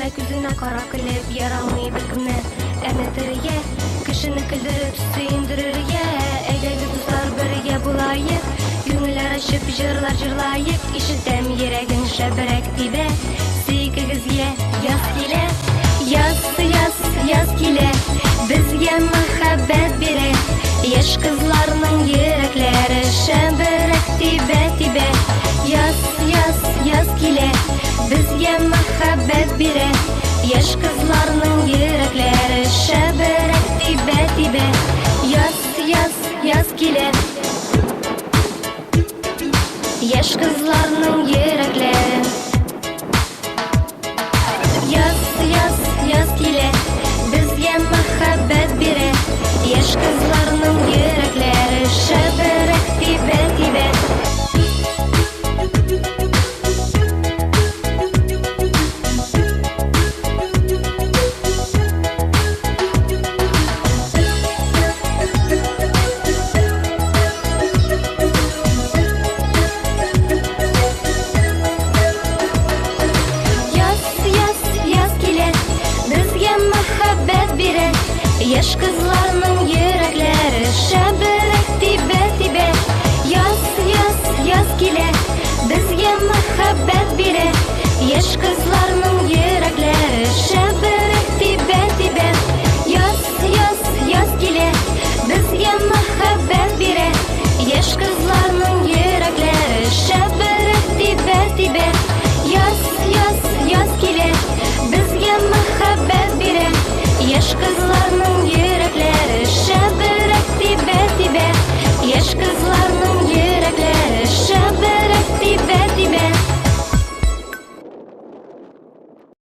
Йөземә, күзенә карап көлеп, ярамый беркемне әрнетергә, кешене көлдереп, сөендерергә. Әйдәгез, дуслар, бергә булаек, күңелләр ачып, җырлар җырлаек. Ишетәм, йөрәгең шәбрәк тибә, сөйкегезгә яз килә. Яз, яз, яз килә, безгә мәхәббәт бирә. Яшь кызларның йөрәкләре шәбрәк тибә, тибә. Яз, яз, яз килә, безгә мәхәббәт бирә. Яшь кызларның йөрәкләре шәбрәк тибә, тибә. Яз, яз, яз килә. Яшь кызларның йөрәкләре. Яз, яз, яз килә, безгә мәхәббәт бирә. Яшь кызларның йөрәкләре шәбрәк тибә, тибә. Яз, яз, яз килә, безгә мәхәббәт бирә. Яшь кызларның йөрәкләре шәбрәк тибә, тибә. Яз, яз, яз килә, безгә мәхәббәт бирә. Яшь кызларның йөрәкләре шәбрәк.